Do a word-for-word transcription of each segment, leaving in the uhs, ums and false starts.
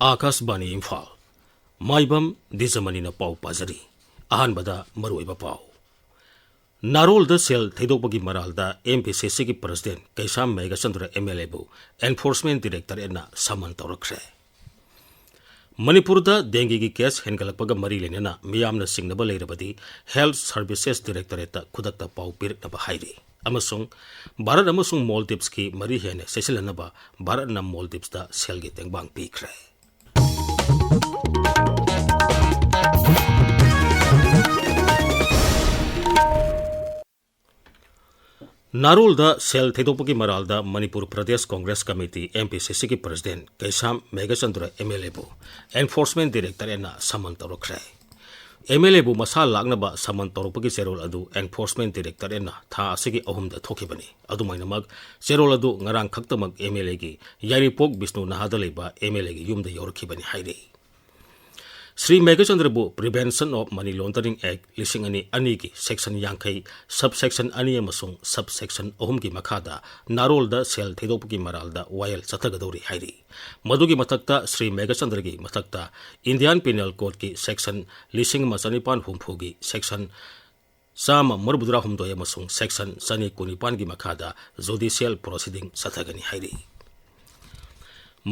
ꯑꯥꯀꯥꯁꯕꯥꯅꯤ ꯏꯝꯐꯥꯜ꯫ ꯃꯥꯏꯕꯝ ꯗꯤꯖꯃꯅꯤꯅ ꯄꯥꯎ ꯄꯥꯖꯔꯤ꯫ ꯑꯍꯥꯟꯕꯗ ꯃꯔꯨꯑꯣꯏꯕ ꯄꯥꯎ꯫ ꯅꯥꯔꯣꯜꯗ ꯁꯦꯜ ꯊꯩꯗꯣꯛꯄꯒꯤ ꯃꯔꯥꯜꯗ M P C Cꯒꯤ President Keisham Meghachandra M L Aꯕꯨ Enforcement Directorateꯅ summon ꯇꯧꯔꯛꯈ꯭ꯔꯦ꯫ ꯃꯅꯤꯄꯨꯔꯗ ꯗꯦꯡꯒꯤꯒꯤ case ꯍꯦꯟꯒꯠꯂꯛꯄꯒ ꯃꯔꯤ ꯂꯩꯅꯅ ꯃꯤꯌꯥꯝꯅ ꯆꯤꯡꯅꯕ ꯂꯩꯔꯕꯗꯤ Health Services Directorateꯇ ꯈꯨꯗꯛꯇ ꯄꯥꯎ ꯄꯤꯔꯛꯅꯕ ꯍꯥꯏꯔꯤ꯫ ꯑꯃꯁꯨꯡ ꯚꯥꯔꯠ ꯑꯃꯁꯨꯡ ꯃꯣꯜꯗꯤꯞꯁꯀꯤ ꯃꯔꯤ ꯍꯦꯟꯅ ꯆꯦꯠꯁꯤꯜꯍꯟꯅꯕ ꯚꯥꯔꯠꯅ ꯃꯣꯜꯗꯤꯞꯁꯇ ꯁꯦꯜꯒꯤ ꯇꯦꯡꯕꯥꯡ ꯄꯤꯈ꯭ꯔꯦ꯫ ꯅꯥꯔꯣꯜꯗ ꯁꯦꯜ ꯊꯩꯗꯣꯛꯄꯒꯤ ꯃꯔꯥꯜꯗ Manipur Pradesh Congress committee, M P C Cꯒꯤ President Keisham Meghachandra M L Aꯕꯨ Enforcement Directorateꯅ summon ꯇꯧꯔꯛꯈ꯭ꯔꯦ꯫ M L Aꯕꯨ ꯃꯁꯥ ꯂꯥꯛꯅꯕ summon ꯇꯧꯔꯛꯄꯒꯤ ꯆꯦꯔꯣꯜ ꯑꯗꯨ Enforcement Directorateꯅ ꯊꯥ ꯑꯁꯤꯒꯤ ꯑꯍꯨꯝꯗ ꯊꯣꯛꯈꯤꯕꯅꯤ꯫ ꯑꯗꯨꯃꯥꯏꯅꯃꯛ, ꯆꯦꯔꯣꯜ ꯑꯗꯨ ꯉꯔꯥꯡ ꯈꯛꯇꯃꯛ M L Aꯒꯤ ꯌꯥꯏꯔꯤꯄꯣꯛ ꯕꯤꯁꯅꯨ ꯅꯍꯥꯗ ꯂꯩꯕ M L Aꯒꯤ ꯌꯨꯝꯗ ꯌꯧꯔꯛꯈꯤꯕꯅꯤ ꯍꯥꯏꯔꯤ꯫ Shri ꯃꯦꯘꯆꯟꯗ꯭ꯔꯕꯨ Prevention of Money Laundering Act ꯂꯤꯁꯤꯡ ꯑꯅꯤ ꯑꯅꯤꯒꯤ section ꯌꯥꯡꯈꯩ, subsection ꯑꯅꯤ ꯑꯃꯁꯨꯡ subsection ꯑꯍꯨꯝꯒꯤ ꯃꯈꯥꯗ ꯅꯥꯔꯣꯜꯗ ꯁꯦꯜ ꯊꯩꯗꯣꯛꯄꯒꯤ ꯃꯔꯥꯜꯗ ꯋꯥꯌꯦꯜ ꯆꯠꯊꯒꯗꯧꯔꯤ ꯍꯥꯏꯔꯤ꯫ ꯃꯗꯨꯒꯤ ꯃꯊꯛꯇ ꯁ꯭ꯔꯤ ꯃꯦꯘꯆꯟꯗ꯭ꯔꯒꯤ ꯃꯊꯛꯇ Indian Penal Codeꯀꯤ section ꯂꯤꯁꯤꯡ ꯑꯃ ꯆꯅꯤꯄꯥꯟ ꯍꯨꯝꯐꯨꯒꯤ section ꯆꯥꯝꯃ ꯃꯔꯤꯐꯨꯇꯔꯥꯍꯨꯝꯗꯣꯏ ꯑꯃꯁꯨꯡ section ꯆꯅꯤ ꯀꯨꯟꯅꯤꯄꯥꯟꯒꯤ ꯃꯈꯥꯗ judicial proceeding ꯆꯠꯊꯒꯅꯤ ꯍꯥꯏꯔꯤ꯫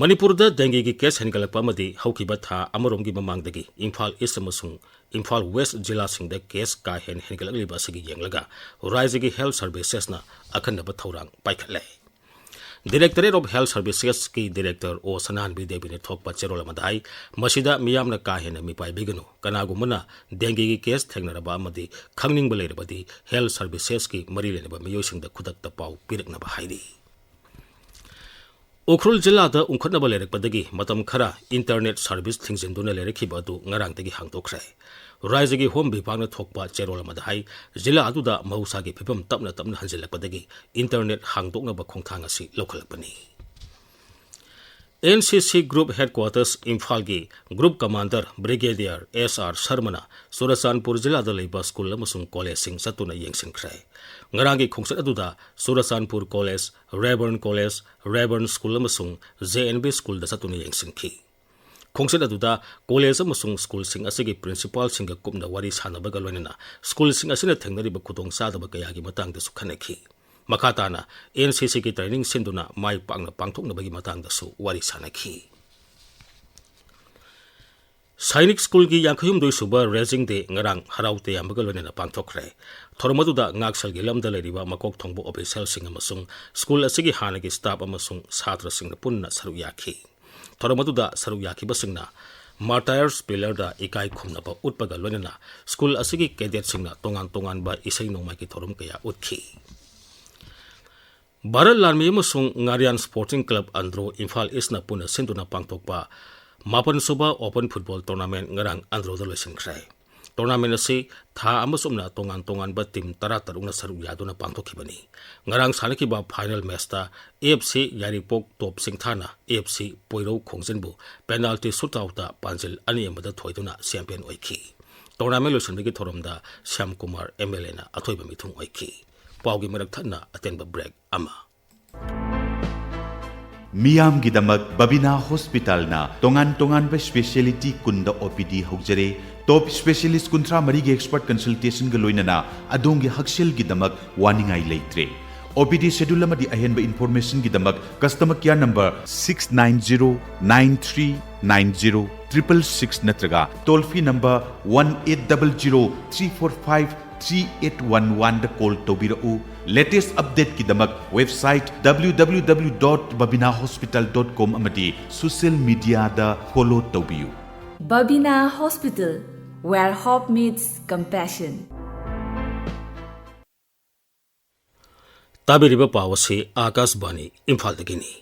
ꯃꯅꯤꯄꯨꯔꯗ ꯗꯦꯡꯒꯤꯒꯤ case ꯍꯦꯟꯒꯠꯂꯛꯄ ꯑꯃꯗꯤ ꯍꯧꯈꯤꯕ ꯊꯥ ꯑꯃꯔꯣꯝꯒꯤ ꯃꯃꯥꯡꯗꯒꯤ ꯏꯝꯐꯥꯜ East ꯑꯃꯁꯨꯡ ꯏꯝꯐꯥꯜ West ꯖꯤꯂꯥꯁꯤꯡꯗ case ꯀꯥ ꯍꯦꯟꯅ ꯍꯦꯟꯒꯠꯂꯛꯂꯤꯕ ꯑꯁꯤꯒꯤ ꯌꯦꯡꯂꯒ ꯔꯥꯖ꯭ꯌꯒꯤ Health Servicesꯅ ꯑꯈꯟꯅꯕ ꯊꯧꯔꯥꯡ ꯄꯥꯏꯈꯠꯂꯦ꯫ Directorate of Health Servicesꯀꯤ Director ꯑꯣ ꯁꯅꯥꯍꯟꯕꯤ ꯗꯦꯕꯤꯅ ꯊꯣꯛꯄ ꯆꯦꯔꯣꯜ ꯑꯃꯗ ꯍꯥꯏ, ꯃꯁꯤꯗ ꯃꯤꯌꯥꯝꯅ ꯀꯥ ꯍꯦꯟꯅ ꯃꯤꯄꯥꯏꯕꯤꯒꯅꯨ꯫ ꯀꯅꯥꯒꯨꯝꯕꯅ ꯗꯦꯡꯒꯤꯒꯤ case ꯊꯦꯡꯅꯔꯕ ꯑꯃꯗꯤ ꯈꯪꯅꯤꯡꯕ ꯂꯩꯔꯕꯗꯤ Health Servicesꯀꯤ ꯃꯔꯤ ꯂꯩꯅꯕ ꯃꯤꯑꯣꯏꯁꯤꯡꯗ ꯈꯨꯗꯛꯇ ꯄꯥꯎ ꯄꯤꯔꯛꯅꯕ ꯍꯥꯏꯔꯤ꯫ ꯎꯈ꯭ꯔꯨꯜ ꯖꯤꯂꯥꯗ ꯎꯪꯈꯠꯅꯕ ꯂꯩꯔꯛꯄꯗꯒꯤ ꯃꯇꯝ ꯈꯔ internet service ꯊꯤꯡꯖꯤꯟꯗꯨꯅ ꯂꯩꯔꯛꯈꯤꯕ ꯑꯗꯨ ꯉꯔꯥꯡꯗꯒꯤ ꯍꯥꯡꯗꯣꯛꯈ꯭ꯔꯦ꯫ ꯔꯥꯖ꯭ꯌꯒꯤ Home Vibhagꯅ ꯊꯣꯛꯄ ꯆꯦꯔꯣꯜ ꯑꯃꯗ ꯍꯥꯏ, ꯖꯤꯂꯥ ꯑꯗꯨꯗ ꯃꯍꯧꯁꯥꯒꯤ ꯐꯤꯕꯝ ꯇꯞꯅ ꯇꯞꯅ ꯍꯟꯖꯤꯜꯂꯛꯄꯗꯒꯤ internet ꯍꯥꯡꯗꯣꯛꯅꯕ ꯈꯣꯡꯊꯥꯡ ꯑꯁꯤ ꯂꯧꯈꯠꯂꯛꯄꯅꯤ꯫ N C C Group Headquarters ꯏꯝꯐꯥꯜꯒꯤ Group Commander Brigadier S R ꯁꯔꯃꯅ Churachandpur ꯖꯤꯂꯥꯗ ꯂꯩꯕ ꯁ꯭ꯀꯨꯜ ꯑꯃꯁꯨꯡ ꯀꯣꯂꯦꯖꯁꯤꯡ ꯆꯠꯇꯨꯅ ꯌꯦꯡꯁꯤꯟꯈ꯭ꯔꯦ꯫ ꯉꯔꯥꯡꯒꯤ ꯈꯣꯡꯆꯠ ꯑꯗꯨꯗ ꯆꯨꯔꯆꯥꯟꯄꯨꯔ ꯀꯣꯂꯦꯖ, ꯔꯦꯕꯔꯟ ꯀꯣꯂꯦꯖ, ꯔꯦꯕꯔꯟ ꯁ꯭ꯀꯨꯜ ꯑꯃꯁꯨꯡ J N V ꯁ꯭ꯀꯨꯜꯗ ꯆꯠꯇꯨꯅ ꯌꯦꯡꯁꯤꯟꯈꯤ꯫ ꯈꯣꯡꯆꯠ ꯑꯗꯨꯗ ꯀꯣꯂꯦꯖ ꯑꯃꯁꯨꯡ ꯁ꯭ꯀꯨꯜꯁꯤꯡ ꯑꯁꯤꯒꯤ ꯄ꯭ꯔꯤꯟꯁꯤꯄꯥꯜꯁꯤꯡꯒ ꯀꯨꯞꯅ ꯋꯥꯔꯤ ꯁꯥꯟꯅꯕꯒ ꯂꯣꯏꯅꯅ ꯁ꯭ꯀꯨꯜꯁꯤꯡ ꯑꯁꯤꯅ ꯊꯦꯡꯅꯔꯤꯕ ꯈꯨꯗꯣꯡꯆꯥꯗꯕ ꯀꯌꯥꯒꯤ ꯃꯇꯥꯡꯗꯁꯨ ꯈꯟꯅꯈꯤ꯫ ꯃꯈꯥ ꯇꯥꯅ ꯑꯦꯟ ꯁꯤ ꯁꯤꯒꯤ ꯇ꯭ꯔꯦꯅꯤꯡ ꯁꯤꯟꯗꯨꯅ ꯃꯥꯏ ꯄꯥꯛꯅ ꯄꯥꯡꯊꯣꯛꯅꯕꯒꯤ ꯃꯇꯥꯡꯗꯁꯨ ꯋꯥꯔꯤ ꯁꯥꯟꯅꯈꯤ꯫ ꯁꯥꯏꯅꯤꯛ ꯁ꯭ꯀꯨꯜꯒꯤ ꯌꯥꯡꯈꯩꯍꯨꯝꯗꯣꯏ ꯁꯨꯕ ꯔꯦꯖꯤꯡ ꯗꯦ ꯉꯔꯥꯡ ꯍꯔꯥꯎ ꯇꯌꯥꯝꯕꯒ ꯂꯣꯏꯅꯅ ꯄꯥꯡꯊꯣꯛꯈ꯭ꯔꯦ꯫ ꯊꯧꯔꯝ ꯑꯗꯨꯗ ꯉꯥꯛꯁꯦꯜꯒꯤ ꯂꯝꯗ ꯂꯩꯔꯤꯕ ꯃꯀꯣꯛ ꯊꯣꯡꯕ ꯑꯣꯐꯤꯁꯤꯌꯦꯜꯁꯤꯡ ꯑꯃꯁꯨꯡ ꯁ꯭ꯀꯨꯜ ꯑꯁꯤꯒꯤ ꯍꯥꯟꯅꯒꯤ ꯁ꯭ꯇꯥꯐ ꯑꯃꯁꯨꯡ ꯁꯥꯇ꯭ꯔꯁꯤꯡꯅ ꯄꯨꯟꯅ ꯁꯔꯨꯛ ꯌꯥꯈꯤ꯫ ꯊꯧꯔꯝ ꯑꯗꯨꯗ ꯁꯔꯨꯛ ꯌꯥꯈꯤꯕꯁꯤꯡꯅ ꯃꯥꯔꯇꯥꯌꯔꯁ ꯄꯤꯂꯔꯗ ꯏꯀꯥꯏ ꯈꯨꯝꯅꯕ ꯎꯠꯄꯒ ꯂꯣꯏꯅꯅ ꯁ꯭ꯀꯨꯜ ꯑꯁꯤꯒꯤ ꯀꯦꯗꯦꯠꯁꯤꯡꯅ ꯇꯣꯉꯥꯟ ꯇꯣꯉꯥꯟꯕ ꯏꯁꯩ ꯅꯣꯡꯃꯥꯏꯒꯤ ꯊꯧꯔꯝ ꯀꯌꯥ ꯎꯠꯈꯤ꯫ ꯚꯥꯔꯠ ꯂꯥꯟꯃꯤ ꯑꯃꯁꯨꯡ ꯉꯥꯔꯤꯌꯥꯟ ꯁ꯭ꯄꯣꯔꯇꯤꯡ ꯀ꯭ꯂꯕ ꯑꯟꯗ꯭ꯔꯣ ꯏꯝꯐꯥꯜ ꯏꯁꯅ ꯄꯨꯟꯅ ꯁꯤꯟꯗꯨꯅ ꯄꯥꯡꯊꯣꯛꯄ ꯃꯥꯄꯟ ꯁꯨꯕ ꯑꯣꯄꯟ ꯐꯨꯠꯕꯣꯜ ꯇꯣꯔꯅꯥꯃꯦꯟ ꯉꯔꯥꯡ ꯑꯟꯗ꯭ꯔꯣꯗ ꯂꯣꯏꯁꯤꯟꯈ꯭ꯔꯦ꯫ ꯇꯣꯔꯅꯥꯃꯦꯟ ꯑꯁꯤ ꯊꯥ ꯑꯃ ꯆꯨꯞꯅ ꯇꯣꯉꯥꯟ ꯇꯣꯉꯥꯟꯕ ꯇꯤꯝ ꯇꯔꯥ ꯇꯔꯨꯛꯅ ꯁꯔꯨꯛ ꯌꯥꯗꯨꯅ ꯄꯥꯡꯊꯣꯛꯈꯤꯕꯅꯤ꯫ ꯉꯔꯥꯡ ꯁꯥꯟꯅꯈꯤꯕ ꯐꯥꯏꯅꯦꯜ ꯃꯦꯆꯇ ꯑꯦꯐ ꯁꯤ ꯌꯥꯏꯔꯤꯄꯣꯛ ꯇꯣꯞ ꯁꯤꯡꯊꯥꯅ ꯑꯦꯐ ꯁꯤ ꯄꯣꯏꯔꯧ ꯈꯣꯡꯖꯤꯟꯕꯨ ꯄꯦꯅꯥꯜꯇꯤ ꯁꯨꯠꯑꯥꯎꯠꯇ ꯄꯥꯟꯖꯤꯜ ꯑꯅꯤ ꯑꯃꯗ ꯊꯣꯏꯗꯨꯅ ꯆꯦꯝꯄꯤꯌꯟ ꯑꯣꯏꯈꯤ꯫ ꯇꯣꯔꯅꯥꯃꯦꯟ ꯂꯣꯏꯁꯤꯟꯕꯒꯤ ꯊꯧꯔꯝꯗ ꯁ꯭ꯌꯥꯝ ꯀꯨꯃꯥꯔ ꯑꯦꯝ ꯑꯦꯜ ꯑꯦꯅ ꯑꯊꯣꯏꯕ ꯃꯤꯊꯨꯡ ꯑꯣꯏꯈꯤ꯫ ꯄꯥꯎꯒꯤ ꯃꯔꯛ ꯊꯠꯅ ꯑꯇꯦꯟꯕ ꯕ꯭ꯔꯦꯛ ꯑꯃ꯫ ꯃꯤꯌꯥꯝꯒꯤꯗꯃꯛ ꯕꯕꯤꯅꯥ ꯍꯣꯁꯄꯤꯇꯥꯜꯅ ꯇꯣꯉꯥꯟ ꯇꯣꯉꯥꯟꯕ ꯁ꯭ꯄꯦꯁꯤꯌꯦꯂꯤꯇꯤ ꯀꯨꯟꯗ ꯑꯣ ꯄꯤ ꯗꯤ ꯍꯧꯖꯔꯦ꯫ ꯇꯣꯞ ꯁ꯭ꯄꯦꯁꯤꯌꯦꯂꯤꯁ ꯀꯨꯟꯊ꯭ꯔꯥ ꯃꯔꯤꯒꯤ ꯑꯦꯛꯁꯄꯔꯠ ꯀꯟꯁꯜꯇꯦꯁꯟꯒ ꯂꯣꯏꯅꯅ ꯑꯗꯣꯝꯒꯤ ꯍꯛꯁꯦꯜꯒꯤꯗꯃꯛ ꯋꯥꯅꯤꯡꯉꯥꯏ ꯂꯩꯇ꯭ꯔꯦ꯫ ꯑꯣ ꯄꯤ ꯗꯤ ꯁꯦꯗ꯭ꯌꯨꯜ ꯑꯃꯗꯤ ꯑꯍꯦꯟꯕ ꯏꯟꯐꯣꯔꯃꯦꯁꯟꯒꯤꯗꯃꯛ customer care number six nine zero nine three nine zero triple six ꯅꯠꯇ꯭ꯔꯒ toll free number one eight double zero three four five three eight one ꯋꯥꯟꯗ ꯀꯣꯜ ꯇꯧꯕꯤꯔꯛꯎ꯫ ꯂꯦꯇꯦꯁ ꯑꯞꯗꯦꯠꯀꯤꯗꯃꯛ website W W W dot babina hospital dot com ꯑꯃꯗꯤ social ꯃꯤꯗꯤꯌꯥꯗ follow ꯇꯧꯕꯤꯌꯨ꯫ Babina Hospital, where hope meets compassion. ꯇꯥꯕꯤꯔꯤꯕ ꯄꯥꯎ ꯑꯁꯤ ꯑꯥꯀꯥꯁꯕꯥꯅꯤ ꯏꯝꯐꯥꯜꯗꯒꯤꯅꯤ꯫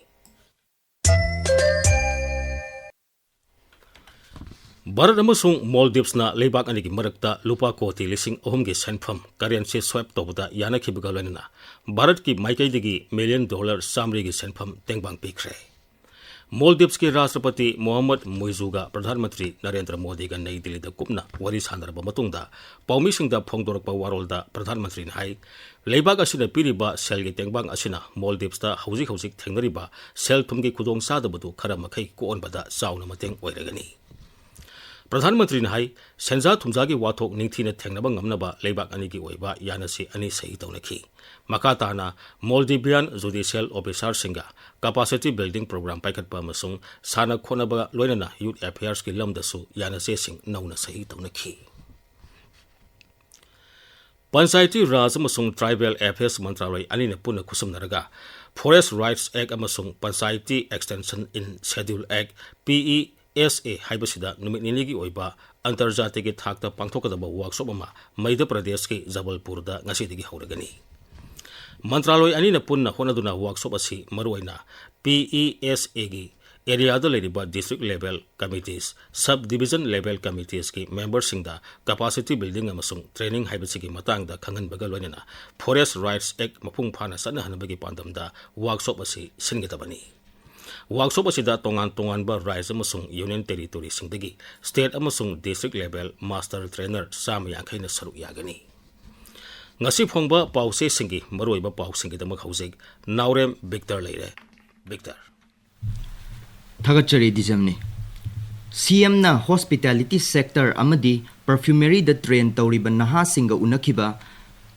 ꯚꯥꯔꯠ ꯑꯃꯁꯨꯡ ꯃꯣꯜꯗꯤꯞꯁꯅ ꯂꯩꯕꯥꯛ ꯑꯅꯤꯒꯤ ꯃꯔꯛꯇ ꯂꯨꯄꯥ ꯀꯣꯇꯤ ꯂꯤꯁꯤꯡ ꯑꯍꯨꯝꯒꯤ ꯁꯦꯟꯐꯝ, ꯀꯔꯦꯟꯁꯤ ꯁ꯭ꯋꯦꯞ ꯇꯧꯕꯗ ꯌꯥꯅꯈꯤꯕꯒ ꯂꯣꯏꯅꯅ ꯚꯥꯔꯠꯀꯤ ꯃꯥꯏꯀꯩꯗꯒꯤ ꯃꯤꯂꯤꯌꯟ ꯗꯣꯂꯔ ꯆꯥꯃꯔꯤꯒꯤ ꯁꯦꯟꯐꯝ ꯇꯦꯡꯕꯥꯡ ꯄꯤꯈ꯭ꯔꯦ꯫ ꯃꯣꯜꯗꯤꯞꯁꯀꯤ ꯔꯥꯁꯇ꯭ꯔꯄꯇꯤ ꯃꯣꯍꯝꯃꯗ ꯃꯨꯏꯖꯨꯒ ꯄ꯭ꯔꯙꯥꯟ ꯃꯟꯇ꯭ꯔꯤ ꯅꯔꯦꯟꯗ꯭ꯔ ꯃꯣꯗꯤꯒ ꯅꯩ ꯗꯤꯜꯂꯤꯗ ꯀꯨꯞꯅ ꯋꯥꯔꯤ ꯁꯥꯟꯅꯔꯕ ꯃꯇꯨꯡꯗ ꯄꯥꯎꯃꯤꯁꯤꯡꯗ ꯐꯣꯡꯗꯣꯔꯛꯄ ꯋꯥꯔꯣꯜꯗ ꯄ꯭ꯔꯙꯥꯟ ꯃꯟꯇ꯭ꯔꯤꯅ ꯍꯥꯏ, ꯂꯩꯕꯥꯛ ꯑꯁꯤꯅ ꯄꯤꯔꯤꯕ ꯁꯦꯜꯒꯤ ꯇꯦꯡꯕꯥꯡ ꯑꯁꯤꯅ ꯃꯣꯜꯗꯤꯞꯁꯇ ꯍꯧꯖꯤꯛ ꯍꯧꯖꯤꯛ ꯊꯦꯡꯅꯔꯤꯕ ꯁꯦꯜ ꯊꯨꯝꯒꯤ ꯈꯨꯗꯣꯡꯆꯥꯗꯕꯗꯨ ꯈꯔ ꯃꯈꯩ ꯀꯣꯛꯍꯟꯕꯗ ꯆꯥꯎꯅ ꯃꯇꯦꯡ ꯑꯣꯏꯔꯒꯅꯤ꯫ ꯄ꯭ꯔꯙꯥꯟ ꯃꯟꯇ꯭ꯔꯤꯅ ꯍꯥꯏ, ꯁꯦꯟꯖꯥ ꯊꯨꯝꯖꯥꯒꯤ ꯋꯥꯊꯣꯛ ꯅꯤꯡꯊꯤꯅ ꯊꯦꯡꯅꯕ ꯉꯝꯅꯕ ꯂꯩꯕꯥꯛ ꯑꯅꯤꯒꯤ ꯑꯣꯏꯕ ꯌꯥꯅꯁꯤ ꯑꯅꯤ ꯁꯍꯤ ꯇꯧꯅꯈꯤ꯫ ꯃꯈꯥ ꯇꯥꯅ Maldivian judicial officerꯁꯤꯡꯒ capacity building program ꯄꯥꯏꯈꯠꯄ ꯑꯃꯁꯨꯡ ꯁꯥꯟꯅ ꯈꯣꯠꯅꯕ ꯂꯣꯏꯅꯅ youth affairsꯀꯤ ꯂꯝꯗꯁꯨ ꯌꯥꯅꯆꯦꯁꯤꯡ ꯅꯧꯅ ꯁꯍꯤ ꯇꯧꯅꯈꯤ꯫ ꯄꯟꯆꯥꯌꯇꯤ ꯔꯥꯖ ꯑꯃꯁꯨꯡ Tribal Affairs ꯃꯟꯇ꯭ꯔꯥꯂꯣꯏ ꯑꯅꯤꯅ ꯄꯨꯟꯅ ꯈꯨꯠꯁꯝꯅꯔꯒ Forest Rights Act ꯑꯃꯁꯨꯡ Panchayati Extension in Schedule Act, P E S A ꯍꯥꯏꯕꯁꯤꯗ ꯅꯨꯃꯤꯠ ꯅꯤꯅꯤꯒꯤ ꯑꯣꯏꯕ ꯑꯟꯇꯔꯖꯥꯇꯤꯒꯤ ꯊꯥꯛꯇ ꯄꯥꯡꯊꯣꯛꯀꯗꯕ ꯋꯥꯔꯛꯁꯣꯞ ꯑꯃ ꯃꯩꯙ꯭ꯌ ꯄ꯭ꯔꯗꯦꯁꯀꯤ ꯖꯕꯜꯄꯨꯔꯗ ꯉꯁꯤꯗꯒꯤ ꯍꯧꯔꯒꯅꯤ꯫ ꯃꯟꯇ꯭ꯔꯥꯂꯣꯏ ꯑꯅꯤꯅ ꯄꯨꯟꯅ ꯍꯣꯠꯅꯗꯨꯅ ꯋꯥꯔꯛꯁꯣꯞ ꯑꯁꯤ ꯃꯔꯨꯑꯣꯏꯅ P E S Aꯒꯤ ꯑꯦꯔꯤꯌꯥꯗ ꯂꯩꯔꯤꯕ district level committees, sub division level committeesꯀꯤ memberꯁꯤꯡꯗ capacity building ꯑꯃꯁꯨꯡ training ꯍꯥꯏꯕꯁꯤꯒꯤ ꯃꯇꯥꯡꯗ ꯈꯪꯍꯟꯕꯒ ꯂꯣꯏꯅꯅ Forest Rights Act ꯃꯄꯨꯡ ꯐꯥꯅ ꯆꯠꯅꯍꯟꯅꯕꯒꯤ ꯄꯥꯟꯗꯝꯗ ꯋꯥꯔꯛꯁꯣꯞ ꯑꯁꯤ ꯁꯤꯟꯒꯗꯕꯅꯤ꯫ ꯋꯥꯔꯛꯁꯣꯞ ꯑꯁꯤꯗ ꯇꯣꯉꯥꯟ ꯇꯣꯉꯥꯟꯕ ꯔꯥꯖ꯭ꯌ ꯑꯃꯁꯨꯡ union territoryꯁꯤꯡꯗꯒꯤ state ꯑꯃꯁꯨꯡ district level master trainer ꯆꯥꯝꯃ ꯌꯥꯡꯈꯩꯅ ꯁꯔꯨꯛ ꯌꯥꯒꯅꯤ꯫ ꯉꯁꯤ ꯐꯣꯡꯕ ꯄꯥꯎꯆꯦꯁꯤꯡꯒꯤ ꯃꯔꯨꯑꯣꯏꯕ ꯄꯥꯎꯁꯤꯡꯒꯤꯗꯃꯛ ꯍꯧꯖꯤꯛ ꯅꯥꯎꯔꯦꯝ ꯕꯤꯛꯇꯔ ꯂꯩꯔꯦ꯫ ꯕꯤꯛꯇꯔ꯫ ꯊꯥꯒꯠꯆꯔꯤ ꯗꯤꯖꯝꯅꯤ꯫ ꯁꯤ ꯑꯦꯝꯅ hospitality sector ꯑꯃꯗꯤ perfumeryꯗ train ꯇꯧꯔꯤꯕ ꯅꯍꯥꯁꯤꯡꯒ ꯎꯅꯈꯤꯕ,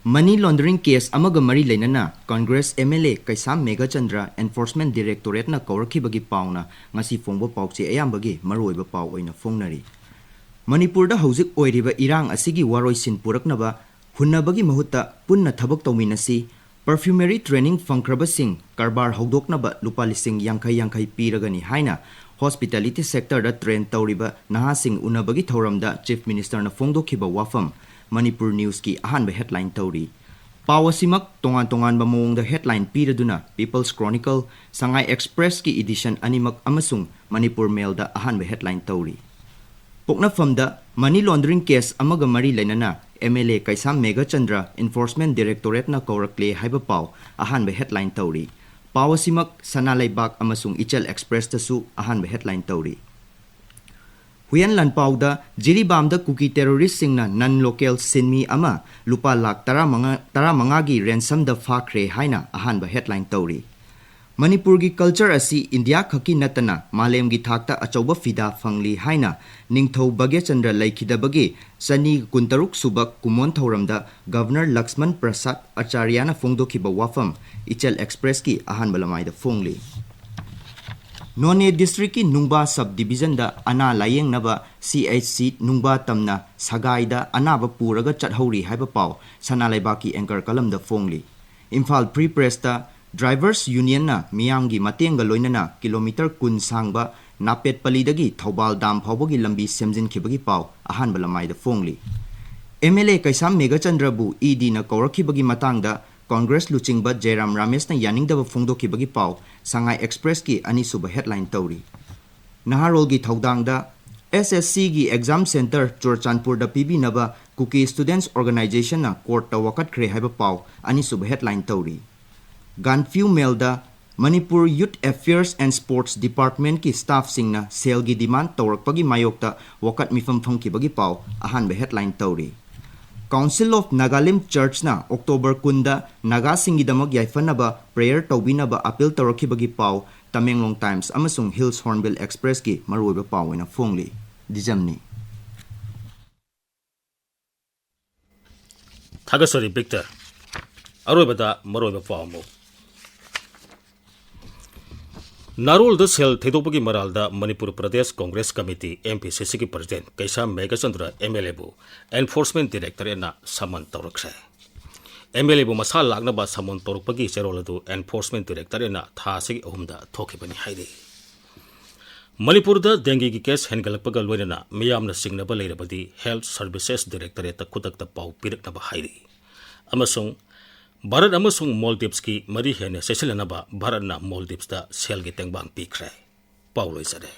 money laundering case ꯑꯃꯒ ꯃꯔꯤ ꯂꯩꯅꯅ Congress M L A Keisham Meghachandra enforcement directorateꯅ ꯀꯧꯔꯛꯈꯤꯕꯒꯤ ꯄꯥꯎꯅ ꯉꯁꯤ ꯐꯣꯡꯕ ꯄꯥꯎꯆꯦ ꯑꯌꯥꯝꯕꯒꯤ ꯃꯔꯨꯑꯣꯏꯕ ꯄꯥꯎ ꯑꯣꯏꯅ ꯐꯣꯡꯅꯔꯤ꯫ ꯃꯅꯤꯄꯨꯔꯗ ꯍꯧꯖꯤꯛ ꯑꯣꯏꯔꯤꯕ ꯏꯔꯥꯡ ꯑꯁꯤꯒꯤ ꯋꯥꯔꯣꯏꯁꯤꯟ ꯄꯨꯔꯛꯅꯕ ꯍꯨꯟꯅꯕꯒꯤ ꯃꯍꯨꯠꯇ ꯄꯨꯟꯅ ꯊꯕꯛ ꯇꯧꯃꯤꯟꯅꯁꯤ, perfumery training ꯐꯪꯈ꯭ꯔꯕꯁꯤꯡ ꯀꯔꯕꯥꯔ ꯍꯧꯗꯣꯛꯅꯕ ꯂꯨꯄꯥ ꯂꯤꯁꯤꯡ ꯌꯥꯡꯈꯩ ꯌꯥꯡꯈꯩ ꯄꯤꯔꯒꯅꯤ ꯍꯥꯏꯅ hospitality sectorꯗ train ꯇꯧꯔꯤꯕ ꯅꯍꯥꯁꯤꯡ ꯎꯅꯕꯒꯤ ꯊꯧꯔꯝꯗ Chief Ministerꯅ ꯐꯣꯡꯗꯣꯛꯈꯤꯕ ꯋꯥꯐꯝ ꯃꯅꯤꯄꯨꯔ Newsꯀꯤ ꯑꯍꯥꯟꯕ headline ꯇꯧꯔꯤ꯫ ꯄꯥꯎ ꯑꯁꯤꯃꯛ ꯇꯣꯉꯥꯟ ꯇꯣꯉꯥꯟꯕ ꯃꯑꯣꯡꯗ headline ꯄꯤꯔꯗꯨꯅ People's Chronicle, Sangai Expressꯀꯤ edition ꯑꯅꯤꯃꯛ ꯑꯃꯁꯨꯡ Manipur Mailꯗ ꯑꯍꯥꯟꯕ headline ꯇꯧꯔꯤ꯫ ꯄꯣꯛꯅꯐꯝꯗ money laundering case ꯑꯃꯒ ꯃꯔꯤ ꯂꯩꯅꯅ M L A Keisham Meghachandra enforcement directorateꯅ ꯀꯧꯔꯛꯂꯦ ꯍꯥꯏꯕ ꯄꯥꯎ ꯑꯍꯥꯟꯕ headline ꯇꯧꯔꯤ꯫ ꯄꯥꯎ ꯑꯁꯤꯃꯛ ꯁꯅꯥ ꯂꯩꯕꯥꯛ ꯑꯃꯁꯨꯡ ꯏꯆꯦꯜ ꯑꯦꯛꯁꯄ꯭ꯔꯦꯁꯇꯁꯨ ꯑꯍꯥꯟꯕ ꯍꯦꯗꯂꯥꯏꯟ ꯇꯧꯔꯤ꯫ ꯍꯨꯌꯦꯟ ꯂꯥꯟꯄꯥꯎꯗ ꯖꯤꯔꯤꯕꯥꯝꯗ ꯀꯨꯀꯤ ꯇꯦꯔꯣꯔꯤꯁꯁꯤꯡꯅ ꯅꯟ ꯂꯣꯀꯦꯜ ꯁꯤꯟꯃꯤ ꯑꯃ ꯂꯨꯄꯥ ꯂꯥꯈ ꯇꯔꯥꯃꯉꯥ, ꯇꯔꯥꯃꯉꯥꯒꯤ ꯔꯦꯟꯁꯝꯗ ꯐꯥꯈ꯭ꯔꯦ ꯍꯥꯏꯅ ꯑꯍꯥꯟꯕ ꯍꯦꯗꯂꯥꯏꯟ ꯇꯧꯔꯤ꯫ ꯃꯅꯤꯄꯨꯔꯒꯤ ꯀꯜꯆꯔ ꯑꯁꯤ ꯏꯟꯗꯤꯌꯥ ꯈꯛꯀꯤ ꯅꯠꯇꯅ ꯃꯥꯂꯦꯝꯒꯤ ꯊꯥꯛꯇ ꯑꯆꯧꯕ ꯐꯤꯗꯥ ꯐꯪꯂꯤ ꯍꯥꯏꯅ ꯅꯤꯡꯊꯧ ꯚꯥꯒ꯭ꯌꯆꯟꯗ꯭ꯔ ꯂꯩꯈꯤꯗꯕꯒꯤ ꯆꯅꯤ ꯀꯨꯟꯇꯔꯨꯛ ꯁꯨꯕ ꯀꯨꯃꯣꯟ ꯊꯧꯔꯝꯗ ꯒꯚꯔꯅꯔ ꯂꯛꯁꯃꯟ ꯄ꯭ꯔꯁꯥꯗ ꯑꯆꯥꯔꯌꯥꯅ ꯐꯣꯡꯗꯣꯛꯈꯤꯕ ꯋꯥꯐꯝ ꯏꯆꯦꯜ ꯑꯦꯛꯁꯄ꯭ꯔꯦꯁꯀꯤ ꯑꯍꯥꯟꯕ ꯂꯃꯥꯏꯗ ꯐꯣꯡꯂꯤ꯫ ꯅꯣꯅꯦ ꯗꯤꯁꯇ꯭ꯔꯤꯛꯀꯤ ꯅꯨꯡꯕꯥ ꯁꯕ ꯗꯤꯕꯤꯖꯟꯗ ꯑꯅꯥ ꯂꯥꯌꯦꯡꯅꯕ ꯁꯤ ꯑꯩꯆ ꯁꯤ ꯅꯨꯡꯕꯥ ꯇꯝꯅ ꯁꯒꯥꯏꯗ ꯑꯅꯥꯕ ꯄꯨꯔꯒ ꯆꯠꯍꯧꯔꯤ ꯍꯥꯏꯕ ꯄꯥꯎ ꯁꯅꯥ ꯂꯩꯕꯥꯛꯀꯤ ꯑꯦꯡꯀꯔ ꯀꯂꯝꯗ ꯐꯣꯡꯂꯤ꯫ ꯏꯝꯐꯥꯜ ꯐ꯭ꯔꯤ ꯄ꯭ꯔꯦꯁꯇ ꯗ꯭ꯔꯥꯏꯚꯔꯁ ꯌꯨꯅꯤꯌꯟꯅ ꯃꯤꯌꯥꯝꯒꯤ ꯃꯇꯦꯡꯒ ꯂꯣꯏꯅꯅ ꯀꯤꯂꯣꯃꯤꯇꯔ ꯀꯨꯟ ꯁꯥꯡꯕ ꯅꯥꯄꯦꯠꯄꯂꯤꯗꯒꯤ ꯊꯧꯕꯥꯜ ꯗꯥꯝ ꯐꯥꯎꯕꯒꯤ ꯂꯝꯕꯤ ꯁꯦꯝꯖꯤꯟꯈꯤꯕꯒꯤ ꯄꯥꯎ ꯑꯍꯥꯟꯕ ꯂꯃꯥꯏꯗ ꯐꯣꯡꯂꯤ꯫ M L A Keisham ꯃꯦꯘꯆꯟꯗ꯭ꯔꯕꯨ E ꯗꯤꯅ ꯀꯧꯔꯛꯈꯤꯕꯒꯤ ꯃꯇꯥꯡꯗ ꯀꯣꯡꯒ꯭ꯔꯦꯁ ꯂꯨꯆꯤꯡꯕ ꯖꯌꯔꯥꯝ ꯔꯥꯃꯦꯁꯅ ꯌꯥꯅꯤꯡꯗꯕ ꯐꯣꯡꯗꯣꯛꯈꯤꯕꯒꯤ ꯄꯥꯎ ꯁꯉꯥꯏ ꯑꯦꯛꯁꯄ꯭ꯔꯦꯁꯀꯤ ꯑꯅꯤꯁꯨꯕ ꯍꯦꯗꯂꯥꯏꯟ ꯇꯧꯔꯤ꯫ ꯅꯍꯥꯔꯣꯜꯒꯤ ꯊꯧꯗꯥꯡꯗ ꯑꯦꯁ ꯑꯦꯁ ꯁꯤꯒꯤ ꯑꯦꯛꯖꯥꯝ ꯁꯦꯟꯇꯔ ꯆꯨꯔꯆꯥꯟꯄꯨꯔꯗ ꯄꯤꯕꯤꯅꯕ ꯀꯨꯀꯤ ꯁ꯭ꯇꯨꯗꯦꯟꯠꯁ ꯑꯣꯔꯒꯅꯥꯏꯖꯦꯁꯟꯅ ꯀꯣꯔꯠꯇ ꯋꯥꯀꯠꯈ꯭ꯔꯦ ꯍꯥꯏꯕ ꯄꯥꯎ ꯑꯅꯤꯁꯨꯕ ꯍꯦꯗꯂꯥꯏꯟ ꯇꯧꯔꯤ꯫ ꯒꯥꯟꯐ꯭ꯌꯨ ꯃꯦꯜꯗ Manipur youth affairs and sports ꯗꯤꯄꯥꯔꯠꯃꯦꯟꯠꯀꯤ ꯁ꯭ꯇꯥꯐꯁꯤꯡꯅ ꯁꯦꯜꯒꯤ ꯗꯤꯃꯥꯟꯗ ꯇꯧꯔꯛꯄꯒꯤ ꯃꯥꯌꯣꯛꯇ ꯋꯥꯀꯠ ꯃꯤꯐꯝ ꯐꯝꯈꯤꯕꯒꯤ ꯄꯥꯎ ꯑꯍꯥꯟꯕ ꯍꯦꯗꯂꯥꯏꯟ ꯇꯧꯔꯤ꯫ ꯀꯥꯎꯟꯁꯤꯜ ꯑꯣꯐ ꯅꯥꯒꯥꯂꯤꯝ ꯆꯔꯆꯅ ꯑꯣꯛꯇꯣꯕꯔ ꯀꯨꯟꯗ ꯅꯥꯒꯥꯁꯤꯡꯒꯤꯗꯃꯛ ꯌꯥꯏꯐꯅꯕ ꯄ꯭ꯔꯦꯌꯔ ꯇꯧꯕꯤꯅꯕ ꯑꯄꯤꯜ ꯇꯧꯔꯛꯈꯤꯕꯒꯤ ꯄꯥꯎ ꯇꯃꯦꯡꯂꯣꯡ ꯇꯥꯏꯝꯁ ꯑꯃꯁꯨꯡ ꯍꯤꯜꯁ ꯍꯣꯔꯟꯕꯤꯜ ꯑꯦꯛꯁꯄ꯭ꯔꯦꯁꯀꯤ ꯃꯔꯨꯑꯣꯏꯕ ꯄꯥꯎ ꯑꯣꯏꯅ ꯐꯣꯡꯂꯤ꯫ ꯗꯤꯖꯝꯅꯤ꯫ ꯊꯥꯒꯠꯆꯔꯤ ꯕꯤꯛꯇꯔ꯫ ꯑꯔꯣꯏꯕꯗ ꯃꯔꯨꯑꯣꯏꯕ ꯄꯥꯎ ꯑꯃꯨꯛ꯫ ꯅꯥꯔꯣꯜꯗ ꯁꯦꯜ ꯊꯩꯗꯣꯛꯄꯒꯤ ꯃꯔꯥꯜꯗ Manipur Pradesh Congress committee, M P C ꯁꯤꯒꯤ president Keisham Meghachandra M L ꯑꯦꯕꯨ ꯑꯦꯟꯐꯣꯔꯁꯃꯦꯟꯠ ꯗꯥꯏꯔꯦꯛꯇꯣꯔꯦꯠꯅ ꯁꯃꯟ ꯇꯧꯔꯛꯈ꯭ꯔꯦ꯫ ꯑꯦꯝ ꯑꯦꯜ ꯑꯦꯕꯨ ꯃꯁꯥ ꯂꯥꯛꯅꯕ ꯁꯃꯟ ꯇꯧꯔꯛꯄꯒꯤ ꯆꯦꯔꯣꯜ ꯑꯗꯨ ꯑꯦꯟꯐꯣꯔꯁꯃꯦꯟꯠ ꯗꯥꯏꯔꯦꯛꯇꯣꯔꯦꯠꯅ ꯊꯥ ꯑꯁꯤꯒꯤ ꯑꯍꯨꯝꯗ ꯊꯣꯛꯈꯤꯕꯅꯤ ꯍꯥꯏꯔꯤ꯫ ꯃꯅꯤꯄꯨꯔꯗ ꯗꯦꯡꯒꯤꯒꯤ ꯀꯦꯁ ꯍꯦꯟꯒꯠꯂꯛꯄꯒ ꯂꯣꯏꯅꯅ ꯃꯤꯌꯥꯝꯅ ꯆꯤꯡꯅꯕ ꯂꯩꯔꯕꯗꯤ ꯍꯦꯜꯊ ꯁꯔꯚꯤꯁꯦꯁ ꯗꯥꯏꯔꯦꯛꯇꯣꯔꯦꯠꯇ ꯈꯨꯗꯛꯇ ꯄꯥꯎ ꯄꯤꯔꯛꯅꯕ ꯍꯥꯏꯔꯤ꯫ ꯑꯃꯁꯨꯡ ꯚꯥꯔꯠ ꯑꯃꯁꯨꯡ ꯃꯣꯜꯗꯤꯞꯁꯀꯤ ꯃꯔꯤ ꯍꯦꯟꯅ ꯆꯦꯠꯁꯤꯜꯍꯟꯅꯕ ꯚꯥꯔꯠꯅ ꯃꯣꯜꯗꯤꯞꯁꯇ ꯁꯦꯜꯒꯤ ꯇꯦꯡꯕꯥꯡ ꯄꯤꯈ꯭ꯔꯦ꯫ ꯄꯥꯎ ꯂꯣꯏꯖꯔꯦ꯫